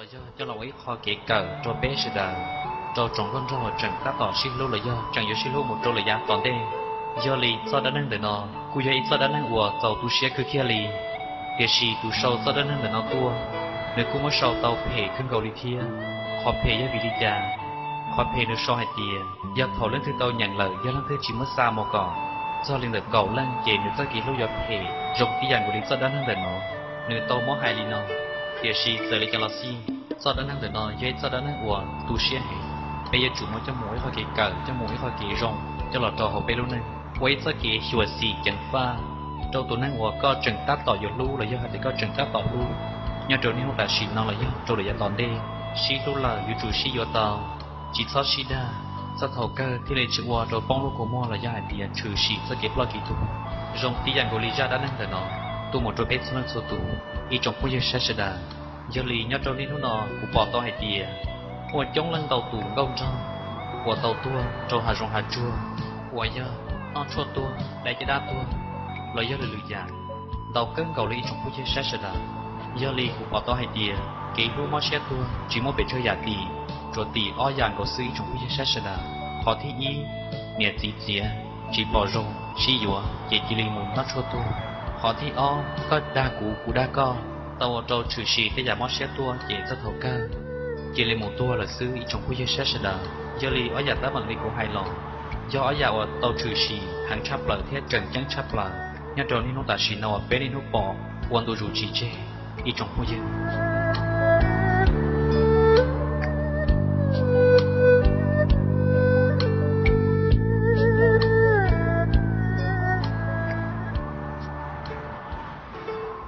los yog coj los ua ib qho kev kawm rau peb sawv daws, rau tsoom nkauj nraug uas tseem tab tom sib hlub los yog tseem yuav sib hlub mus rau lawm yav tom ntej. Yog li txoj dab neeg ntawm no kuj yog ib txoj dab neeg uas txaus tu siab kawg kiag li. Tiam sis tus sau txoj dab neeg ntawm no tuaj, nws kuj muab sau tau phem kawg nkaus li thiab. Qhov phem yog vim li cas? Qhov phem nws sau hais tias yog thaum leej twg tau nyeem lawm yog leej twg tsis muab xa mus kom txog li ntawm kaum leej ces nws txoj kev hlub yuav phem zoo tib yam nkaus li txoj dab neeg ntawm no. Nws tau muab hais li no, tiam sis txawm li cas los xij, txoj dab neeg ntawm no yog ib txoj dab neeg uas tu siab heev. Peb yuav tsum muab coj mus ua ib qho kev kawm, coj mus ua ib qho kev zoo coj los rau hauv peb lub neej, ua ib txoj kev xyuam xim ceev faj rau tus neeg uas koj tseem tab tom yuav hlub los yog hais tias koj tseem tab tom hlub, nyob rau niaj hnub tam sim no los yog rau lawm yav tom ntej. Sib hlub lawm yuav tsum sib yuav tau, tsis txhob sib dag. Txog thaum kawg thiaj li tsis ua rau poob lub kua muag los yog hais tias tshwm sim txoj kev ploj kev tuag, zoo tib yam nkaus li zaj dab neeg ntawm no tuaj mus rau peb txhua leej txhua tus. Ib tsoom phooj ywg saib sawv daws, yog li nyob rau niaj hnub no kuv pom tau hais tias muaj coob leej ntau tus nkauj nraug uas tau tuag rau hav zoov hav tsuag, uas yog noj tshuaj tuag, dai caj dab tuag, los yog lwm lwm yam, ntau kawg nkaus li ib tsoom phooj ywg saib sawv daws. Yog li kuv pom tau hais tias kev hlub mob siab tuag tsis muaj pes tsawg yam tim, tsuas tim ob yam nkaus xwb ib tsoom phooj ywg saib sawv daws. Qhov thib ib, niam txiv txiav tsis pom zoo sib yuav ces cia li mus noj tshuaj tuag. Qhov thib ob, koj dag kuv kuv dag koj, tau ua rau tshwm sim tej yam mob siab tuaj ces txog thaum kawg cia li mus tuag lawm xwb ib tsoom phooj ywg saib sawv daws. Yog li ob yam teeb meem li kuv hais los yog ob yam uas tau tshwm sim heev tshaj plaws thiab tseem ceeb tshaj plaws nyob rau niaj hnub tam sim no uas peb niaj hnub pom ua ntu zus tsis tseg ib tsoom phooj ywg.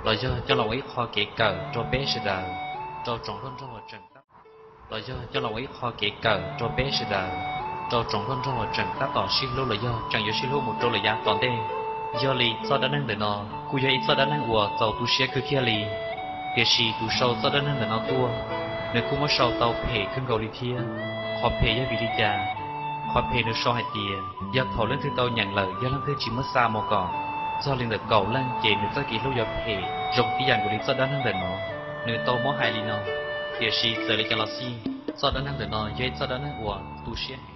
Los yog coj los ua ib qho kev kawm rau peb sawv daws, rau tsoom nkauj nraug uas tseem tab los yog coj los ua ib qho kev kawm rau peb sawv daws, rau tsoom nkauj nraug uas tseem tab tom sib hlub los yog tseem yuav sib hlub mus rau lawm yav tom ntej. Yog li txoj dab neeg ntawm no kuj yog ib txoj dab neeg uas txaus tu siab kawg kiag li. Tiam sis tus sau txoj dab neeg ntawm no tuaj, nws kuj muab sau tau phem kawg nkaus li thiab. Qhov phem yog vim li cas? Qhov phem nws sau hais tias yog thaum leej twg tau nyeem lawm yog leej twg tsis muab xa mus kom txog li ntawm kaum leej ces nws txoj kev hlub yuav phem zoo tib yam nkaus li txoj dab neeg ntawm no. Nws tau muab hais li no, tiam sis txawm li cas los xij, txoj dab neeg ntawm no yog ib txoj dab neeg uas tu siab